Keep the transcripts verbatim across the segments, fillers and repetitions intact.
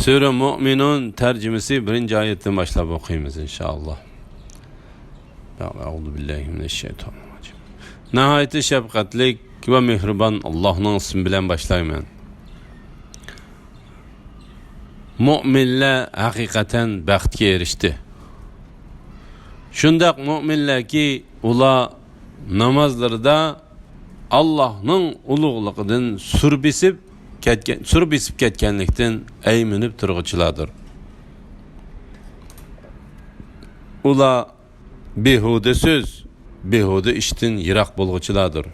سۈرە مۇئمىنۇن تەرجىمىسى بىرىنچى ئايەتتىن باشلاپ ئوقۇيمىز، ئىنشائاللا. ئەئۇزۇ بىللاھى مىنەششەيتانىررەجىم. ناھايىتى شەپقەتلىك ۋە مېھرىبان ئاللاھنىڭ ئىسمى بىلەن باشلايمەن. مۇئمىنلەر ھەقىقەتەن بەختكە ئېرىشتى. شۇنداق مۇئمىنلەركى، ئۇلار نامازلىرىدا ئاللاھنىڭ ئۇلۇغلۇقىدىن سۈر بېسىپ كەتكەن، سۈر بېسىپ كەتكەنلىكتىن ئەيمىنىپ تۇرغۇچىلاردۇر. ئۇلار بىھۇدە سۆز، بىھۇدە ئىشتىن يىراق بولغۇچىلاردۇر.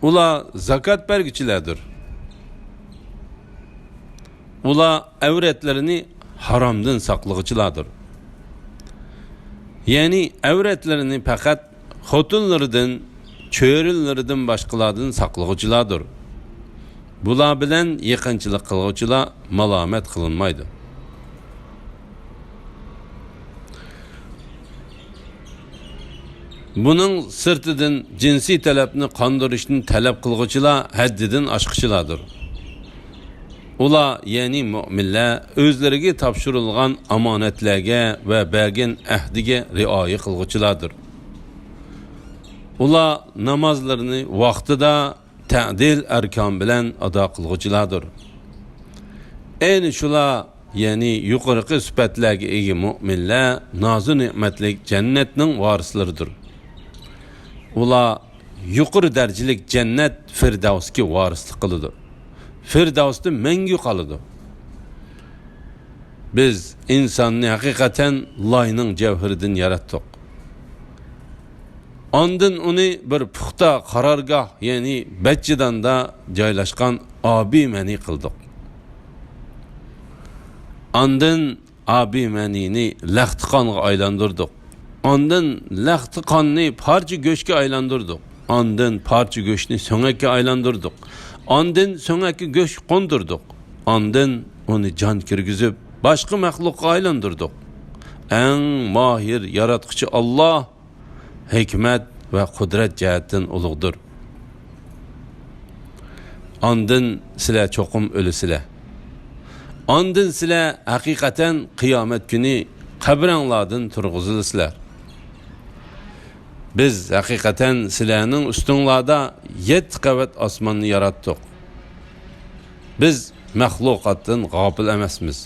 ئۇلار زاكات بەرگۈچىلەردۇر. ئۇلار ئەۋرەتلىرىنى ھارامدىن ساقلىغۇچىلاردۇر. يەنى ئەۋرەتلىرىنى پەقەت خوتۇنلىرىدىن، چۆرىلىرىدىن باشقىلاردىن ساقلىغۇچىلاردۇر. بۇلار بىلەن يېقىنچىلىق قىلغۇچىلار مالامەت قىلىنمايدۇ. بۇنىڭ سىرتىدىن جىنسىي تەلەپنى قاندۇرۇشنى تەلەپ قىلغۇچىلار ھەددىدىن ئاشقۇچىلاردۇر. ئۇلار، يەنى مۆمىنلەر، ئۆزلىرىگە تاپشۇرۇلغان ئامانەتلەرگە ۋە بەرگەن ئەھدىگە رىئايە قىلغۇچىلاردۇر. ئۇلار نامازلىرىنى ۋاقتىدا تەدىل ئەركان بىلەن ئادا قىلغۇچىلاردۇر. ئەنە شۇلار، يەنى يۇقىرىقى سۈپەتلەرگە ئىگە مۆمىنلەر نازۇ نېمەتلىك جەننەتنىڭ ۋارىسلىرىدۇر. ئۇلار يۇقىرى دەرىجىلىك جەننەت فىردەۋسكە ۋارىسلىق قىلىدۇ. فىردەۋستە مەڭگۈ قالىدۇ. بىز ئىنساننى ھەقىقەتەن لاينىڭ جەۋھىرىدىن ياراتتۇق. ئاندىن ئۇنى بىر پۇختا قارارگاھ، يەنى بەتچىداندا جايلاشقان ئابىمەنى قىلدۇق. ئاندىن ئابىمەنىنى لەختە قانغا ئايلاندۇردۇق. ئاندىن لەختە قاننى پارچە گۆشكە ئايلاندۇردۇق. ئاندىن پارچە گۆشنى سۆڭەككە ئايلاندۇردۇق. ئاندىن سۆڭەككە گۆش قوندۇردۇق. ئاندىن ئۇنى جان كىرگۈزۈپ، باشقا مەخلۇققا ئايلاندۇردۇق. ئەڭ ماھىر ياراتقۇچى ئاللاھ ھېكمەت ۋە قۇدرەت جەھەتتىن ئۇلۇغدۇر. ئاندىن سىلەر چوقۇم ئۆلىسىلەر. ئاندىن سىلەر ھەقىقەتەن قىيامەت كۈنى قەبرەڭلاردىن تۇرغۇزۇلىسىلەر. بىز ھەقىقەتەن سىلەرنىڭ ئۈستۈڭلاردا يەتتە قەۋەت ئاسماننى ياراتتۇق. بىز مەخلۇقاتتىن غاپىل ئەمەسمىز.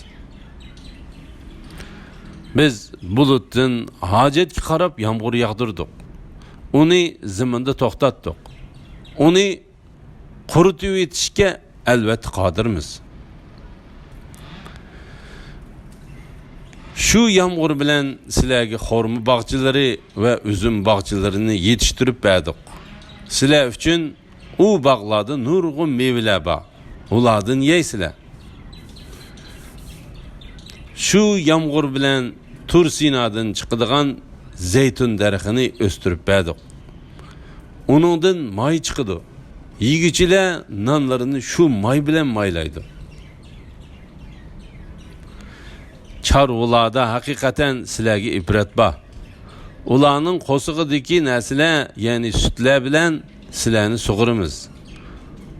بىز بۇلۇتتىن ھاجەتكە قاراپ يامغۇر ياغدۇردۇق. ئۇنى زېمىندا توختاتتۇق. ئۇنى قۇرۇتۇۋېتىشكە ئەلۋەتتە قادىرمىز. شۇ يامغۇر بىلەن سىلەرگە خورما باغچىلىرى ۋە ئۈزۈم باغچىلىرىنى يېتىشتۈرۈپ بەردۇق. سىلەر ئۈچۈن ئۇ باغلاردا نۇرغۇن مېۋىلەر بار. ئۇلاردىن يەيسىلەر. شۇ يامغۇر بىلەن تۇر سىنادىن چىقىدىغان زەيتۇن دەرىخىنى ئۆستۈرۈپ بەردۇق. ئۇنىڭدىن ماي چىقىدۇ. يېگۈچىلەر نانلىرىنى شۇ ماي بىلەن مايلايدۇ. چارۋىلاردا ھەقىقەتەن سىلەرگە ئىبرەت بار. ئۇلارنىڭ قورسىقىدىكى نەرسىلەر، يەنى سۈتلەر بىلەن سىلەرنى سۇغۇرىمىز.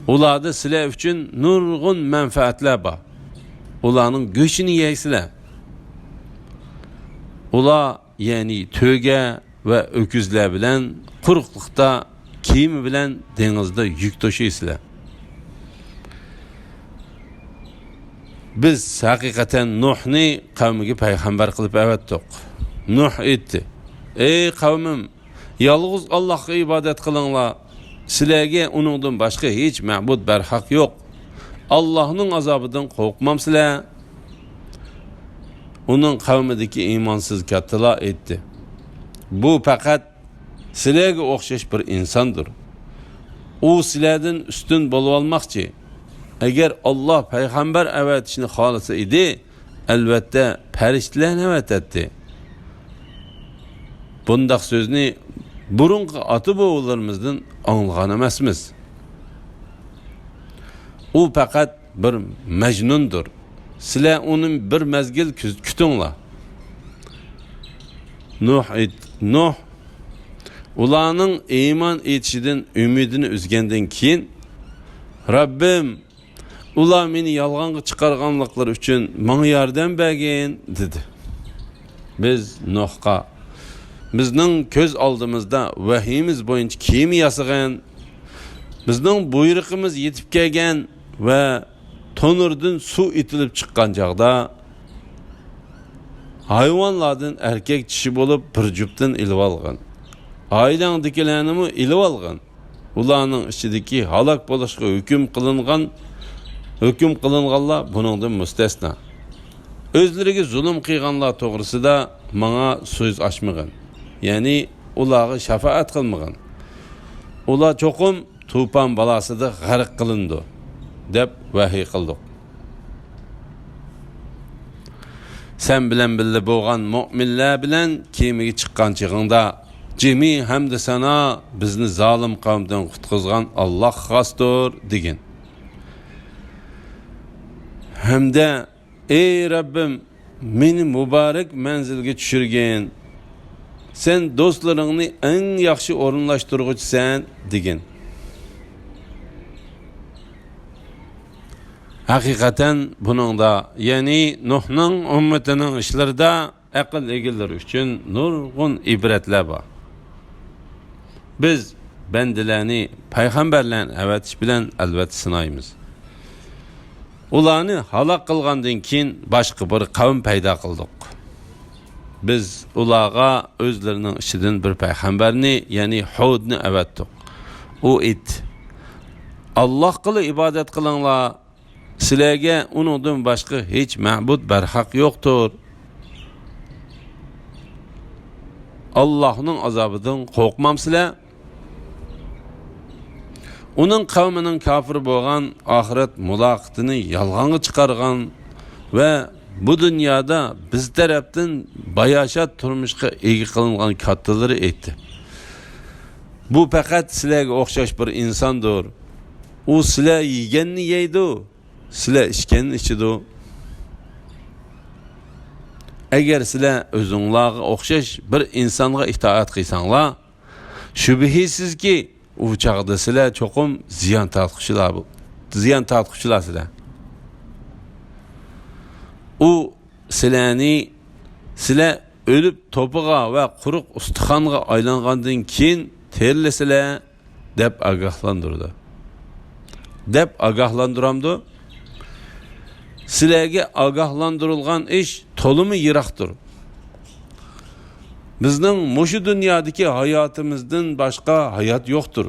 ئۇلاردا سىلەر ئۈچۈن نۇرغۇن مەنپەئەتلەر بار. ئۇلارنىڭ گۆشىنى يەيسىلەر. ئۇلار، يەنى تۆگە ۋە ئۆكۈزلەر بىلەن قۇرۇقلۇقتا، كېمە بىلەن دېڭىزدا يۈك توشۇيسىلەر. بىز ھەقىقەتەن نۇھنى قەۋمىگە پەيغەمبەر قىلىپ ئەۋەتتۇق. نۇھ ئېيتتى: «ئەي قەۋمىم، يالغۇز ئاللاھقا ئىبادەت قىلىڭلار. سىلەرگە ئۇنىڭدىن باشقا ھېچ مەبۇد بەرھەق يوق. ئاللاھنىڭ ئازابىدىن قورقمامسىلەر؟» ئۇنىڭ قەۋمىدىكى ئىمانسىز كاتتىلار ئېيتتى: «بۇ پەقەت سىلەرگە ئوخشاش بىر ئىنساندۇر. ئۇ سىلەردىن ئۈستۈن بولۇۋالماقچى. ئەگەر ئاللاھ پەيغەمبەر ئەۋەتىشنى خالىسا ئىدى، ئەلۋەتتە پەرىشتىلەرنى ئەۋەتەتتى. بۇنداق سۆزنى بۇرۇنقى ئاتا-بوۋىلىرىمىزدىن ئاڭلىغان ئەمەسمىز. ئۇ پەقەت بىر مەجنۇندۇر. سىلەر ئۇنى بىر مەزگىل كۈز-، كۈتۈڭلار.» نۇھ ئېيت-، نۇھ ئۇلارنىڭ ئىمان ئېيتىشىدىن ئۈمىدىنى ئۈزگەندىن كېيىن: «رەببىم، ئۇلار مېنى يالغانغا چىقارغانلىقلىرى ئۈچۈن ماڭا ياردەم بەرگىن، دېدى. بىز نۇھقا، بىزنىڭ كۆز ئالدىمىزدا ۋەھىيىمىز بويىچە كېمە ياسىغىن، بىزنىڭ بۇيرۇقىمىز يېتىپ كەلگەن ۋە تونۇردىن سۇ ئېتىلىپ چىققان چاغدا، ھايۋانلاردىن ئەركەك چىشى بولۇپ بىر جۈپتىن ئېلىۋالغىن. ئائىلەڭدىكىلەرنىمۇ ئېلىۋالغىن. ئۇلارنىڭ ئىچىدىكى ھالاك بولۇشقا ھۆكۈم قىلىنغان، ھۆكۈم قىلىنغانلار بۇنىڭدىن مۇستەسنا. ئۆزلىرىگە زۇلۇم قىلغانلار توغرىسىدا ماڭا سۆز ئاچمىغىن. يەنى ئۇلارغا شاپائەت قىلمىغىن. ئۇلار چوقۇم توپان بالاسىدا غەرق قىلىنىدۇ، دەپ ۋەھىي قىلدۇق. سەن بىلەن بىللە بولغان مۆمىنلەر بىلەن كېمىگە چىققان چېغىڭدا، جىمى ھەمدۇ سانا بىزنى زالىم قەۋمدىن قۇتقۇزغان ئاللاھقا خاستۇر، دېگىن. ھەمدە، ئەي رەببىم، مېنى مۇبارەك مەنزىلگە چۈشۈرگىن. سەن دوستلىرىڭنى ئەڭ ياخشى ئورۇنلاشتۇرغۇچىسەن، دېگىن. ھەقىقەتەن بۇنىڭدا، يەنى نۇھنىڭ ئۈممىتىنىڭ ئىشلىرىدا ئەقىل ئىگىلىرى ئۈچۈن نۇرغۇن ئىبرەتلەر بار. بىز بەندىلەرنى پەيغەمبەرلەرنى ئەۋەتىش بىلەن ئەلۋەتتە سىنايمىز. ئۇلارنى ھالاك قىلغاندىن كېيىن باشقا بىر قەۋم پەيدا قىلدۇق. بىز ئۇلارغا ئۆزلىرىنىڭ ئىچىدىن بىر پەيغەمبەرنى، يەنى ھۇدنى ئەۋەتتۇق. ئۇ ئېيتتى: ئاللاھقىلا ئىبادەت قىلىڭلار، سىلەرگە ئۇنىڭدىن باشقا ھېچ مەبۇد بەرھەق يوقتۇر. ئاللاھنىڭ ئازابىدىن قورقمامسىلەر؟ ئۇنىڭ قەۋمىنىڭ كاپىر بولغان، ئاخىرەت مۇلاقىتىنى يالغانغا چىقارغان ۋە بۇ دۇنيادا بىز تەرەپتىن باياشات تۇرمۇشقا ئىگە قىلىنغان كاتتىلىرى ئېيتتى: بۇ پەقەت سىلەرگە ئوخشاش بىر ئىنساندۇر. ئۇ سىلەر يېگەننى يەيدۇ، سىلەر ئىچكەننى ئىچىدۇ. ئەگەر سىلەر ئۆزۈڭلارغا ئوخشاش بىر ئىنسانغا ئىتائەت قىلساڭلار، شۈبھىسىزكى، ئۇ چاغدا سىلەر چوقۇم زىيان تارتقۇچىلار، زىيان تارتقۇچىلار سىلەر. ئۇ سىلەرنى، سىلەر ئۆلۈپ توپىغا ۋە قۇرۇق ئۇستىخانغا ئايلانغاندىن كېيىن تىرىلىسىلەر، دەپ ئاگاھلاندۇرىدۇ. دەپ ئاگاھلاندۇرامدۇ؟ سىلەرگە ئاگاھلاندۇرۇلغان ئىش تولىمۇ يىراقتۇر. بىزنىڭ مۇشۇ دۇنيادىكى ھاياتىمىزدىن باشقا ھايات يوقتۇر.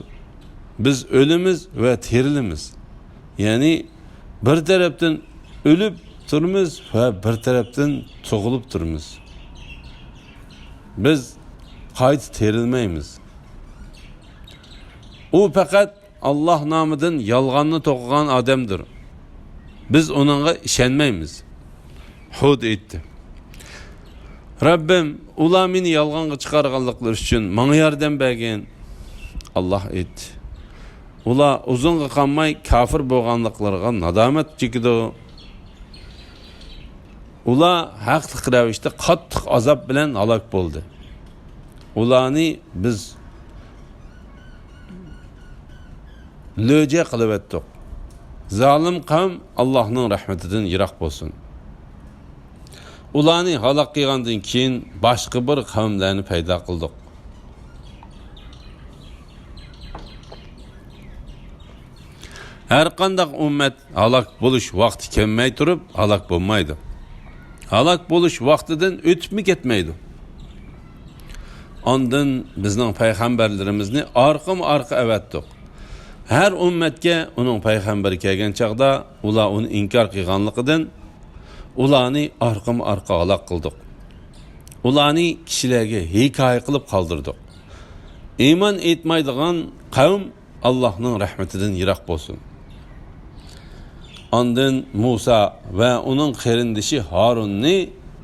بىز ئۆلىمىز ۋە تىرىلىمىز. يەنى بىر تەرەپتىن ئۆلۈپ تۇرىمىز ۋە بىر تەرەپتىن تۇغۇلۇپ تۇرىمىز. بىز قايتا تىرىلمەيمىز. ئۇ پەقەت ئاللاھ نامىدىن يالغاننى توقۇغان ئادەمدۇر. بىز ئۇنىڭغا ئىشەنمەيمىز. ھۇد ئېيتتى: رەببىم، ئۇلار مېنى يالغانغا چىقارغانلىقلىرى ئۈچۈن ماڭا ياردەم بەرگىن. ئاللاھ ئېيتتى: ئۇلار ئۇزۇنغا قالماي كاپىر بولغانلىقلىرىغا نادامەت چېكىدۇ. ئۇلار ھەقلىق رەۋىشتە قاتتىق ئازاب بىلەن ھالاك بولدى. ئۇلارنى بىز لۆجە قىلىۋەتتۇق. زالىم قەۋم ئاللاھنىڭ رەھمىتىدىن يىراق بولسۇن. ئۇلارنى ھالاك قىلغاندىن كېيىن باشقا بىر قەۋملەرنى پەيدا قىلدۇق. ھەرقانداق ئۈممەت ھالاك بولۇش ۋاقتى كەلمەي تۇرۇپ ھالاك بولمايدۇ. ھالاك بولۇش ۋاقتىدىن ئۆتۈپمۇ كەتمەيدۇ. ئاندىن بىزنىڭ پەيغەمبەرلىرىمىزنى ئارقىمۇ ئارقا ئەۋەتتۇق. ھەر ئۈممەتكە ئۇنىڭ پەيغەمبىرى كەلگەن چاغدا ئۇلار ئۇنى ئىنكار قىلغانلىقىدىن، ئۇلارنى ئارقىمۇ ئارقا ھالاك قىلدۇق. ئۇلارنى كىشىلەرگە ھېكايە قىلىپ قالدۇردۇق. ئىمان ئېيتمايدىغان قەۋم ئاللاھنىڭ رەھمىتىدىن يىراق بولسۇن. ئاندىن مۇسا ۋە ئۇنىڭ قېرىندىشى ھارۇننى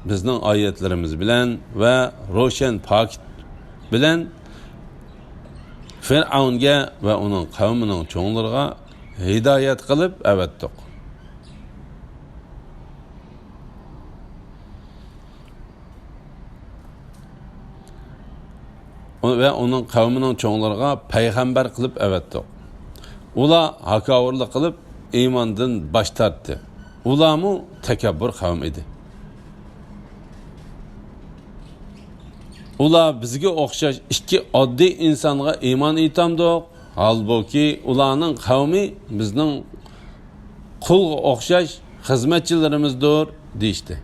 بىزنىڭ ئايەتلىرىمىز بىلەن ۋە روشەن پاكىت بىلەن فىرئەۋنگە ۋە ئۇنىڭ قەۋمىنىڭ چوڭلىرىغا ھىدايەت قىلىپ ئەۋەتتۇق. ۋە ئۇنىڭ قەۋمىنىڭ چوڭلىرىغا پەيغەمبەر قىلىپ ئەۋەتتۇق. ئۇلار ھاكاۋۇرلۇق قىلىپ، ئىماندىن باش تارتتى. ئۇلارمۇ تەكەببۇر قەۋم ئىدى. ئۇلار بىزگە ئوخشاش ئىككى ئاددىي ئىنسانغا ئىمان ئېيتامدۇق؟ ھالبۇكى، ئۇلارنىڭ قەۋمى بىزنىڭ قۇلغا ئوخشاش خىزمەتچىلىرىمىزدۇر، دېيىشتى.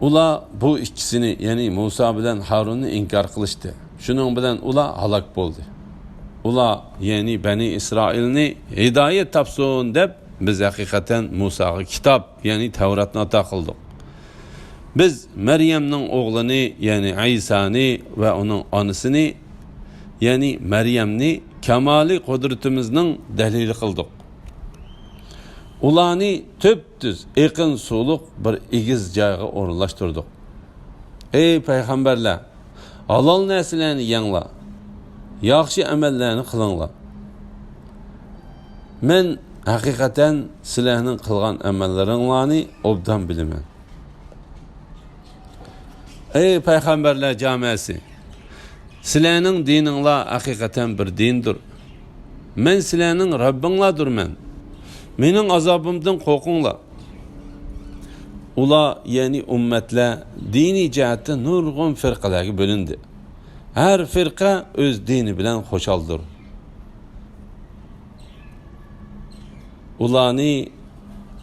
ئۇلار بۇ ئىككىسىنى، يەنى مۇسا بىلەن ھارۇننى ئىنكار قىلىشتى. شۇنىڭ بىلەن ئۇلار ھالاك بولدى. ئۇلار، يەنى بەنى ئىسرائىلنى ھىدايەت تاپسۇن دەپ، بىز ھەقىقەتەن مۇساغا كىتاب، يەنى تەۋراتنى ئاتا قىلدۇق. بىز مەريەمنىڭ ئوغلىنى، يەنى ئەيسانى ۋە ئۇنىڭ ئانىسىنى، يەنى مەريەمنى كامالىي قۇدرىتىمىزنىڭ دەلىلى قىلدۇق. ئۇلارنى تۈپتۈز ئېقىن سۇلۇق بىر ئېگىز جايغا ئورۇنلاشتۇردۇق. ئەي پەيغەمبەرلەر، ھالال نەرسىلەرنى يەڭلار، ياخشى ئەمەللەرنى قىلىڭلار. مەن ھەقىقەتەن سىلەرنىڭ قىلغان ئەمەللىرىڭلارنى ئوبدان بىلىمەن. ئەي پەيغەمبەرلەر جامەسى! سىلەرنىڭ دىنىڭلار ھەقىقەتەن بىر دىندۇر. مەن سىلەرنىڭ رەببىڭلاردۇرمەن. مېنىڭ ئازابىمدىن قورقۇڭلار. ئۇلار، يەنى ئۈممەتلەر، دىنىي جەھەتتە نۇرغۇن فىرقىلەرگە بۆلۈندى. ھەر فىرقە ئۆز دىنى بىلەن خۇشالدۇر. ئۇلارنى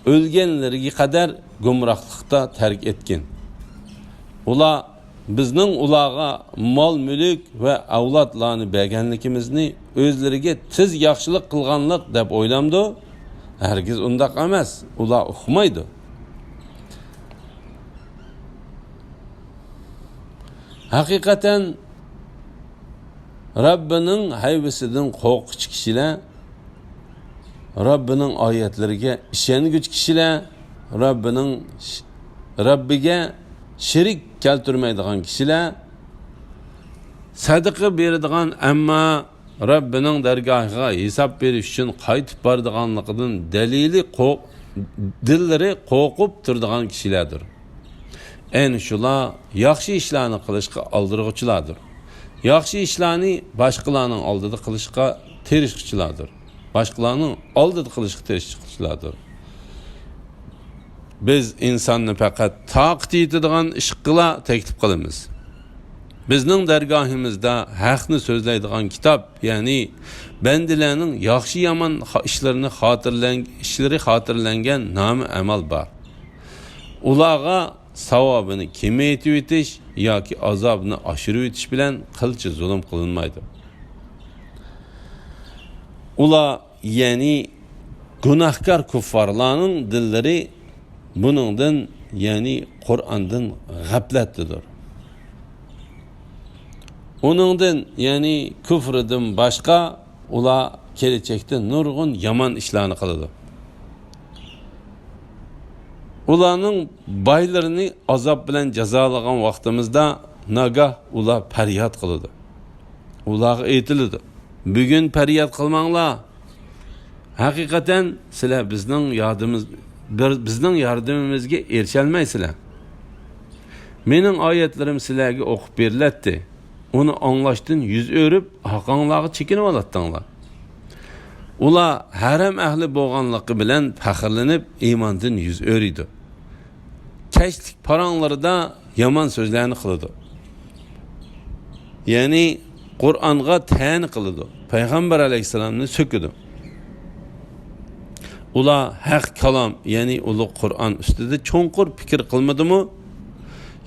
ئۆلگەنلىرىگە قەدەر گۇمراھلىقتا تەرك ئەتكىن. ئۇلار بىزنىڭ ئۇلارغا مال-مۈلۈك ۋە ئەۋلادلارنى بەرگەنلىكىمىزنى ئۆزلىرىگە تېز ياخشىلىق قىلغانلىق دەپ ئويلامدۇ؟ ھەرگىز ئۇنداق ئەمەس. ئۇلار ئۇقمايدۇ. ھەقىقەتەن رەببىنىڭ ھەيۋىسىدىن قورققۇچى كىشىلەر، رەببىنىڭ ئايەتلىرىگە ئىشەنگۈچى كىشىلەر، رەببىنىڭ، رەببىگە شېرىك كەلتۈرمەيدىغان كىشىلەر، سەدىقە بېرىدىغان، ئەمما رەببىنىڭ دەرگاھىغا ھېساب بېرىش ئۈچۈن قايتىپ بارىدىغانلىقىدىن دەلىلى قو-، دىللىرى قورقۇپ تۇرىدىغان كىشىلەردۇر. ئەنە شۇلار ياخشى ئىشلارنى قىلىشقا ئالدىرىغۇچىلاردۇر. ياخشى ئىشلارنى باشقىلارنىڭ ئالدىدا قىلىشقا تىرىشقۇچىلاردۇر. باشقىلارنىڭ ئالدىدا قىلىشقا تىرىشقۇچىلاردۇر. بىز ئىنساننى پەقەت تاقىتى يېتىدىغان ئىشقىلا تەكلىپ قىلىمىز. بىزنىڭ دەرگاھىمىزدا ھەقنى سۆزلەيدىغان كىتاب، يەنى بەندىلەرنىڭ ياخشى-يامان خا-، ئىشلىرىنى خاتىرىلەن-، ئىشلىرى خاتىرىلەنگەن نامە ئەمەل بار. ئۇلارغا ساۋابىنى كېمەيتىۋېتىش ياكى ئازابىنى ئاشۇرۇۋېتىش بىلەن قىلچە زۇلۇم قىلىنمايدۇ. ئۇلار، يەنى گۇناھكار كۇففارلارنىڭ دىللىرى بۇنىڭدىن، يەنى قۇرئاندىن غەپلەتتىدۇر. ئۇنىڭدىن، يەنى كۇفرىدىن باشقا ئۇلار كېلەچەكتە نۇرغۇن يامان ئىشلارنى قىلىدۇ. ئۇلارنىڭ بايلىرىنى ئازاب بىلەن جازالىغان ۋاقتىمىزدا ناگاھ ئۇلار پەرياد قىلىدۇ. ئۇلارغا ئېيتىلىدۇ، بۈگۈن پەرياد قىلماڭلار. ھەقىقەتەن سىلەر بىزنىڭ ياردىمىز-، بىر-، بىزنىڭ ياردىمىمىزگە ئېرىشەلمەيسىلەر. مېنىڭ ئايەتلىرىم سىلەرگە ئوقۇپ بېرىلەتتى. ئۇنى ئاڭلاشتىن يۈز ئۆرۈپ، ھاقاڭلارغا چېكىنىۋالاتتىڭلار. ئۇلار ھەرەم ئەھلى بولغانلىقى بىلەن پەخىرلىنىپ، ئىماندىن يۈز ئۆرۈيدۇ. كەچلىك پاراڭلىرىدا يامان سۆزلەرنى قىلىدۇ. يەنى قۇرئانغا تەنە قىلىدۇ. پەيغەمبەر ئەلەيھىسسالامنى سۆكىدۇ. ئۇلار ھەق كالام، يەنى ئۇلۇغ قۇرئان ئۈستىدە چوڭقۇر پىكىر قىلمىدىمۇ؟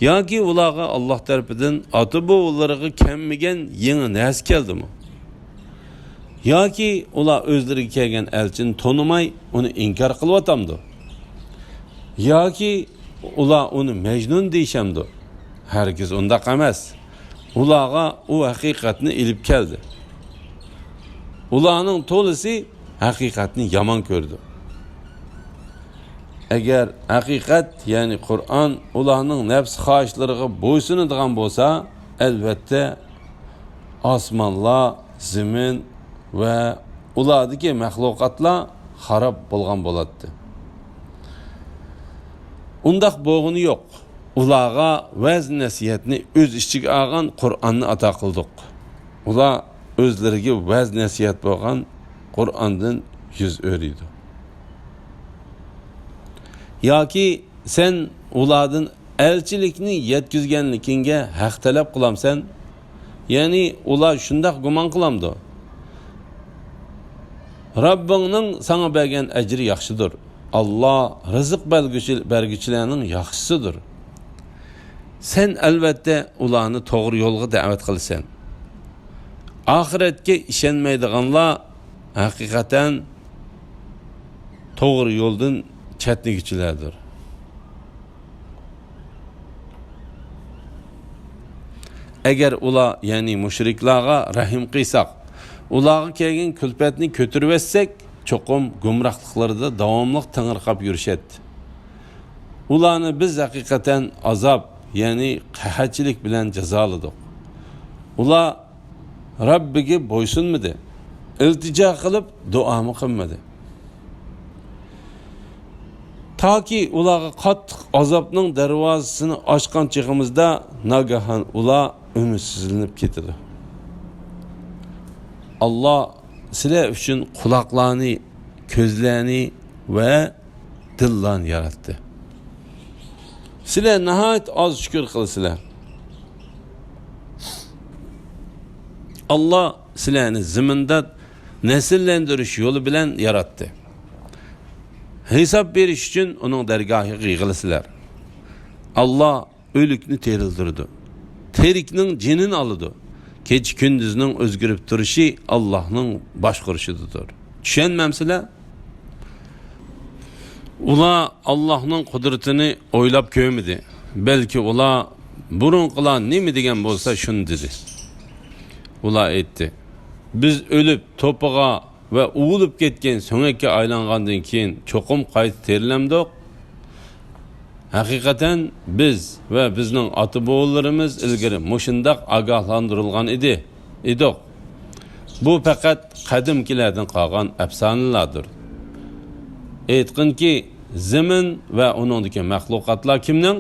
ياكى ئۇلارغا ئاللاھ تەرىپىدىن ئاتا-بوۋىلىرىغا كەلمىگەن يېڭى نەرسە كەلدىمۇ؟ ياكى ئۇلار ئۆزلىرىگە كەلگەن ئەلچىنى تونۇماي، ئۇنى ئىنكار قىلىۋاتامدۇ؟ ياكى ئۇلار ئۇنى مەجنۇن دېيىشەمدۇ؟ ھەرگىز ئۇنداق ئەمەس. ئۇلارغا ئۇ ھەقىقەتنى ئېلىپ كەلدى. ئۇلارنىڭ تولىسى ھەقىقەتنى يامان كۆرىدۇ. ئەگەر ھەقىقەت، يەنى قۇرئان ئۇلارنىڭ نەپس خاھىشلىرىغا بويسۇنىدىغان بولسا، ئەلۋەتتە، ئاسمانلار، زېمىن ۋە ئۇلاردىكى مەخلۇقاتلار خاراب بولغان بولاتتى. ئۇنداق بولغىنى يوق. ئۇلارغا ۋەز-نەسىھەتنى ئۆز ئىچىگە ئالغان قۇرئاننى ئاتا قىلدۇق. ئۇلار ئۆزلىرىگە ۋەز-نەسىھەت بولغان قۇرئاندىن يۈز ئۆرۈيدۇ. ياكى سەن ئۇلاردىن ئەلچىلىكنى يەتكۈزگەنلىكىڭگە ھەق تەلەپ قىلامسەن؟ يەنى ئۇلار شۇنداق گۇمان قىلامدۇ؟ رەببىڭنىڭ ساڭا بەرگەن ئەجرى ياخشىدۇر. ئاللا رىزىق بەرگۈچى، بەرگۈچىلەرنىڭ ياخشىسىدۇر. سەن ئەلۋەتتە ئۇلارنى توغرا يولغا دەۋەت قىلىسەن. ئاخىرەتكە ئىشەنمەيدىغانلار ھەقىقەتەن توغرا يولدىن چەتنىگۈچىلەردۇر. ئەگەر ئۇلار، يەنى مۇشرىكلارغا رەھىم قىلساق، ئۇلارغا كەلگەن كۈلپەتنى كۆتۈرۈۋەتسەك، چوقۇم گۇمراھلىقلىرىدا داۋاملىق تېڭىرقاپ يۈرۈشەتتى. ئۇلارنى بىز ھەقىقەتەن ئازاب، يەنى قەھەتچىلىك بىلەن جازالىدۇق. ئۇلار رەببىگە بويسۇنمىدى، ئىلتىجا قىلىپ دۇئامۇ قىلمىدى. تاكى ئۇلارغا قاتتىق ئازابنىڭ دەرۋازىسىنى ئاچقان چېغىمىزدا ناگاھان ئۇلار ئۈمىدسىزلىنىپ كېتىدۇ. ئاللا سىلەر ئۈچۈن قۇلاقلارنى، كۆزلەرنى ۋە دىللارنى ياراتتى. سىلەر ناھايىتى ئاز شۈكۈر قىلىسىلەر. ئاللا سىلەرنى زېمىندا نەسىللەندۈرۈش يولى بىلەن ياراتتى. ھېساب بېرىش ئۈچۈن ئۇنىڭ دەرگاھىغا يىغىلىسىلەر. ئاللا ئۆلۈكنى تىرىلدۈرىدۇ. تىرىكنىڭ جېنىنى ئالىدۇ. كېچە-كۈندۈزنىڭ ئۆزگىرىپ تۇرۇشى ئاللاھنىڭ باشقۇرۇشىدىدۇر. چۈشەنمەمسىلەر؟ ئۇلار ئاللاھنىڭ قۇدرىتىنى ئويلاپ كۆرمىدى. بەلكى ئۇلار بۇرۇنقىلار نېمە دېگەن بولسا، شۇنى دېدى. ئۇلار ئېيتتى: «بىز ئۆلۈپ، توپىغا ۋە ئۇۋۇلۇپ كەتكەن سۆڭەككە ئايلانغاندىن كېيىن چوقۇم قايتا تىرىلەمدۇق؟ ھەقىقەتەن بىز ۋە بىزنىڭ ئاتا-بوۋىلىرىمىز ئىلگىرى مۇشۇنداق ئاگاھلاندۇرۇلغان ئىدى، ئىدۇق. بۇ پەقەت قەدىمكىلەردىن قالغان ئەپسانىلاردۇر.» ئېيتقىنكى، زېمىن ۋە ئۇنىڭدىكى مەخلۇقاتلار كىمنىڭ؟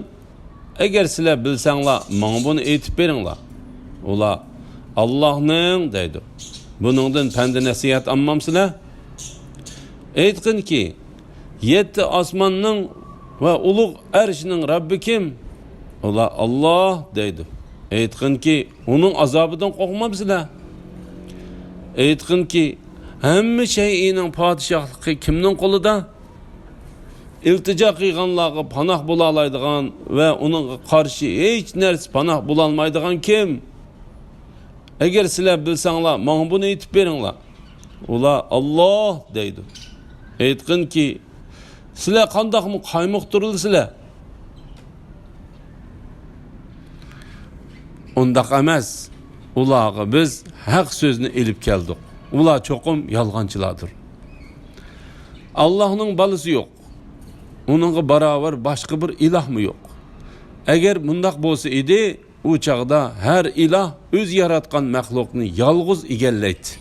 ئەگەر سىلەر بىلسەڭلار، ماڭا بۇنى ئېيتىپ بېرىڭلار. ئۇلار: «ئاللاھنىڭ» دەيدۇ. بۇنىڭدىن پەند-نەسىھەت ئالمامسىلەر؟ ئېيتقىنكى، يەتتە ئاسماننىڭ ۋە ئۇلۇغ ئەرشنىڭ رەببى كىم؟ ئۇلار: «ئاللاھ» دەيدۇ. ئېيتقىنكى، ئۇنىڭ ئازابىدىن قورقمامسىلەر؟ ئېيتقىنكى، ھەممە شەيئىنىڭ پادىشاھلىقى كىمنىڭ قولىدا؟ ئىلتىجا قىلغانلارغا پاناھ بولالايدىغان ۋە ئۇنىڭغا قارشى ھېچ نەرسە پاناھ بولالمايدىغان كىم؟ ئەگەر سىلەر بىلسەڭلار، ماڭا بۇنى ئېيتىپ بېرىڭلار. ئۇلار: «ئاللاھ» دەيدۇ. ئېيتقىنكى، سىلەر قانداقمۇ قايمۇقتۇرۇلىسىلەر؟ ئۇنداق ئەمەس. ئۇلارغا بىز ھەق سۆزنى ئېلىپ كەلدۇق. ئۇلار چوقۇم يالغانچىلاردۇر. ئاللاھنىڭ بالىسى يوق. ئۇنىڭغا باراۋەر باشقا بىر ئىلاھمۇ يوق. ئەگەر مۇنداق بولسا ئىدى، ئۇ چاغدا ھەر ئىلاھ ئۆزى ياراتقان مەخلۇقنى يالغۇز ئىگىلەيتتى.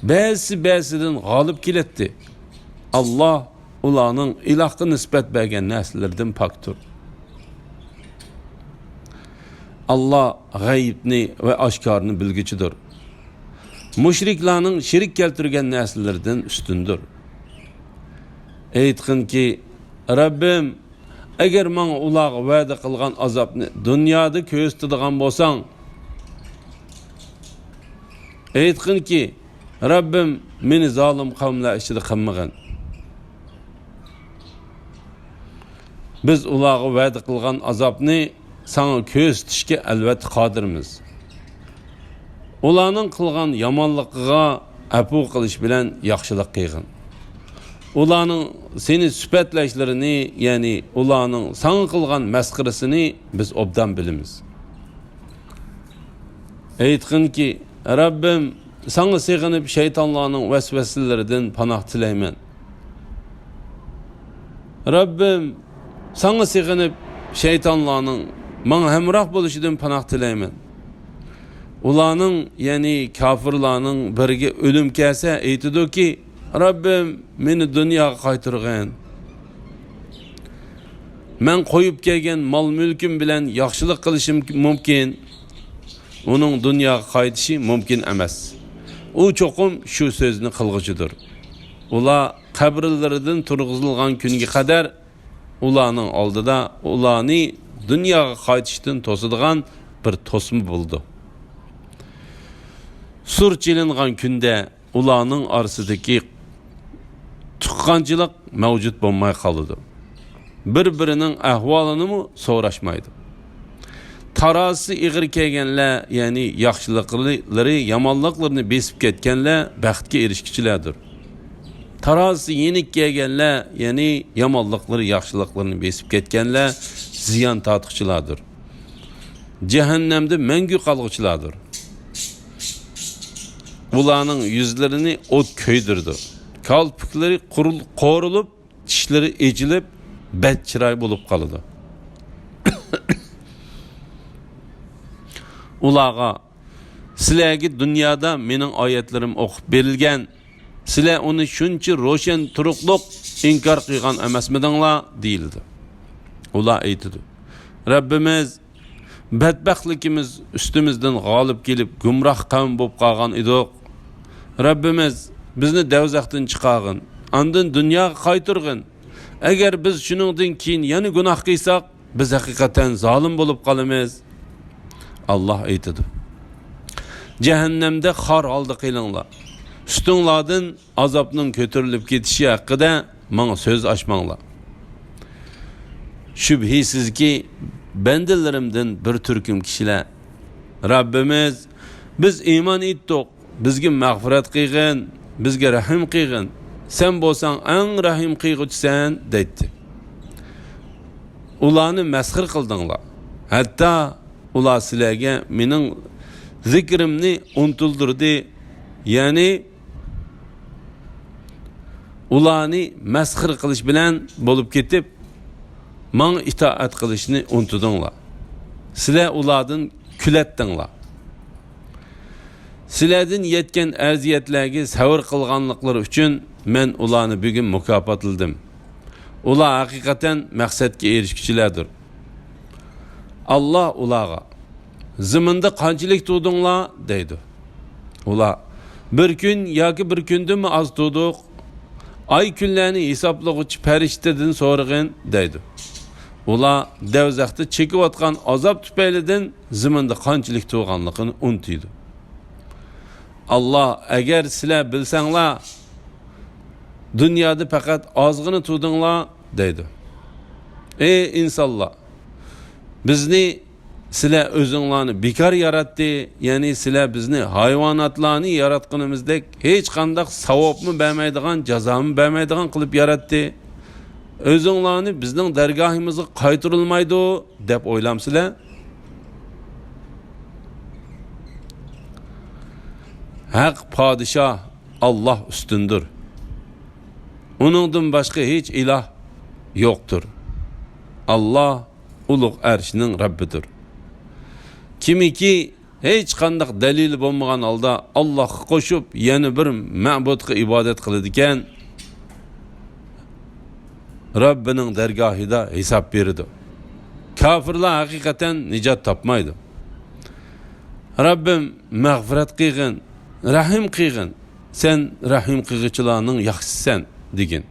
بەزىسى بەزىسىدىن غالىب كېلەتتى. ئاللاھ ئۇلارنىڭ ئىلاھقا نىسبەت بەرگەن نەرسىلىرىدىن پاكتۇر. ئاللاھ غەيىبنى ۋە ئاشكارىنى بىلگۈچىدۇر. مۇشرىكلارنىڭ شېرىك كەلتۈرگەن نەرسىلىرىدىن ئۈستۈندۇر. ئېيتقىنكى، رەببىم، ئەگەر ماڭا ئۇلارغا ۋەدە قىلغان ئازابنى دۇنيادا كۆرسىتىدىغان بولساڭ، ئېيتقىنكى، رەببىم، مېنى زالىم قەۋملەر ئىچىدە قىلمىغىن. بىز ئۇلارغا ۋەدە قىلغان ئازابنى ساڭا كۆرسىتىشكە ئەلۋەتتە قادىرمىز. ئۇلارنىڭ قىلغان يامانلىقىغا ئەپۇ قىلىش بىلەن ياخشىلىق قىلغىن. ئۇلارنىڭ سېنى سۈپەتلەشلىرىنى، يەنى ئۇلارنىڭ ساڭا قىلغان مەسخىرىسىنى بىز ئوبدان بىلىمىز. ئېيتقىنكى، رەببىم، ساڭا سېغىنىپ شەيتانلارنىڭ ۋەسۋەسىلىرىدىن پاناھ تىلەيمەن. رەببىم، ساڭا سېغىنىپ شەيتانلارنىڭ ماڭا ھەمراھ بولۇشىدىن پاناھ تىلەيمەن. ئۇلارنىڭ، يەنى كاپىرلارنىڭ بىرىگە ئۆلۈم كەلسە ئېيتىدۇكى، رەببىم، مېنى دۇنياغا قايتۇرغىن. مەن قويۇپ كەلگەن مال-مۈلكۈم بىلەن ياخشىلىق قىلىشىم مۇمكىن. ئۇنىڭ دۇنياغا قايتىشى مۇمكىن ئەمەس. ئۇ چوقۇم شۇ سۆزنى قىلغۇچىدۇر. ئۇلار قەبرىلىرىدىن تۇرغۇزۇلغان كۈنگە قەدەر ئۇلارنىڭ ئالدىدا ئۇلارنى دۇنياغا قايتىشتىن توسىدىغان بىر توسما بولىدۇ. سۇر چېلىنغان كۈندە ئۇلارنىڭ ئارىسىدىكى تۇغقانچىلىق مەۋجۇت بولماي قالىدۇ. بىر-بىرىنىڭ ئەھۋالىنىمۇ سوراشمايدۇ. تارازىسى ئېغىر كەلگەنلەر، يەنى ياخشىلىقلىرى يامانلىقلىرىنى بېسىپ كەتكەنلەر بەختكە ئېرىشكۈچىلەردۇر. تارازىسى يېنىك كەلگەنلەر، يەنى يامانلىقلىرى ياخشىلىقلىرىنى بېسىپ كەتكەنلەر زىيان تارتقۇچىلاردۇر. جەھەننەمدە مەڭگۈ قالغۇچىلاردۇر. ئۇلارنىڭ يۈزلىرىنى ئوت كۆيدۈرىدۇ. كالپۇكلىرى قورۇل-، قورۇلۇپ، چىشلىرى ئېچىلىپ، بەت چىراي بولۇپ قالىدۇ. ئۇلارغا، سىلەرگە دۇنيادا مېنىڭ ئايەتلىرىم ئوقۇپ بېرىلگەن، سىلەر ئۇنى شۇنچە روشەن تۇرۇقلۇق ئىنكار قىلغان ئەمەسمىدىڭلار؟ دېيىلىدۇ. ئۇلار ئېيتىدۇ، رەببىمىز، بەتبەختلىكىمىز ئۈستىمىزدىن غالىب كېلىپ، گۇمراھ قەۋم بولۇپ قالغان ئىدۇق. رەببىمىز، بىزنى دەۋزەختىن چىقارغىن، ئاندىن دۇنياغا قايتۇرغىن. ئەگەر بىز شۇنىڭدىن كېيىن يەنە گۇناھ قىلساق، بىز ھەقىقەتەن زالىم بولۇپ قالىمىز. ئاللاھ ئېيتىدۇ، جەھەننەمدە خار ھالدا قېلىڭلار. ئۈستۈڭلاردىن ئازابنىڭ كۆتۈرۈلۈپ كېتىشى ھەققىدە ماڭا سۆز ئاچماڭلار. شۈبھىسىزكى، بەندىلىرىمدىن بىر تۈركۈم كىشىلەر، رەببىمىز، بىز ئىمان ئېيتتۇق، بىزگە مەغپىرەت قىلغىن، بىزگە رەھىم قىلغىن، سەن بولساڭ ئەڭ رەھىم قىلغۇچىسەن، دەيتتى. ئۇلارنى مەسخىرە قىلدىڭلار. ھەتتا ئۇلار سىلەرگە مېنىڭ زىكرىمنى ئۇنتۇلدۇردى، يەنى ئۇلارنى مەسخىرە قىلىش بىلەن بولۇپ كېتىپ، ماڭا ئىتائەت قىلىشنى ئۇنتۇدۇڭلار. سىلەر ئۇلاردىن كۈلەتتىڭلار. سىلەردىن يەتكەن ئەزىيەتلەرگە سەۋر قىلغانلىقلىرى ئۈچۈن مەن ئۇلارنى بۈگۈن مۇكاپاتلىدىم. ئۇلار ھەقىقەتەن مەقسەتكە ئېرىشكۈچىلەردۇر. ئاللاھ ئۇلارغا، زېمىندا قانچىلىك تۇردۇڭلار؟ دەيدۇ. ئۇلار، بىر كۈن ياكى بىر كۈندىنمۇ ئاز تۇردۇق. ئاي كۈنلەرنى ھېسابلىغۇچى پەرىشتىدىن سورىغىن، دەيدۇ. ئۇلار دەۋزەختە چېكىۋاتقان ئازاب تۈپەيلىدىن زېمىندا قانچىلىك تۇرغانلىقىنى ئۇنتۇيدۇ. ئاللاھ، ئەگەر سىلەر بىلسەڭلار، دۇنيادا پەقەت ئازغىنە تۇردۇڭلار، دەيدۇ. ئەي ئىنسانلار! بىزنى سىلەر ئۆزۈڭلارنى بىكار ياراتتى، يەنى سىلەر بىزنى ھايۋاناتلارنى ياراتقىنىمىزدەك ھېچقانداق ساۋابمۇ بەرمەيدىغان، جازامۇ بەرمەيدىغان قىلىپ ياراتتى. ئۆزۈڭلارنى بىزنىڭ دەرگاھىمىزغا قايتۇرۇلمايدۇ دەپ ئويلامسىلەر؟ ھەق پادىشاھ ئاللاھ ئۈستۈندۇر. ئۇنىڭدىن باشقا ھېچ ئىلاھ يوقتۇر. ئاللاھ ئۇلۇغ ئەرشنىڭ رەببىدۇر. كىمكى ھېچقانداق دەلىلى بولمىغان ھالدا ئاللاھقا قوشۇپ يەنە بىر مەبۇدقا ئىبادەت قىلىدىكەن، رەببىنىڭ دەرگاھىدا ھېساب بېرىدۇ. كاپىرلار ھەقىقەتەن نىجات تاپمايدۇ. رەببىم، مەغپىرەت قىلغىن، رەھىم قىلغىن، سەن رەھىم قىلغۇچىلارنىڭ ياخشىسىسەن، دېگىن.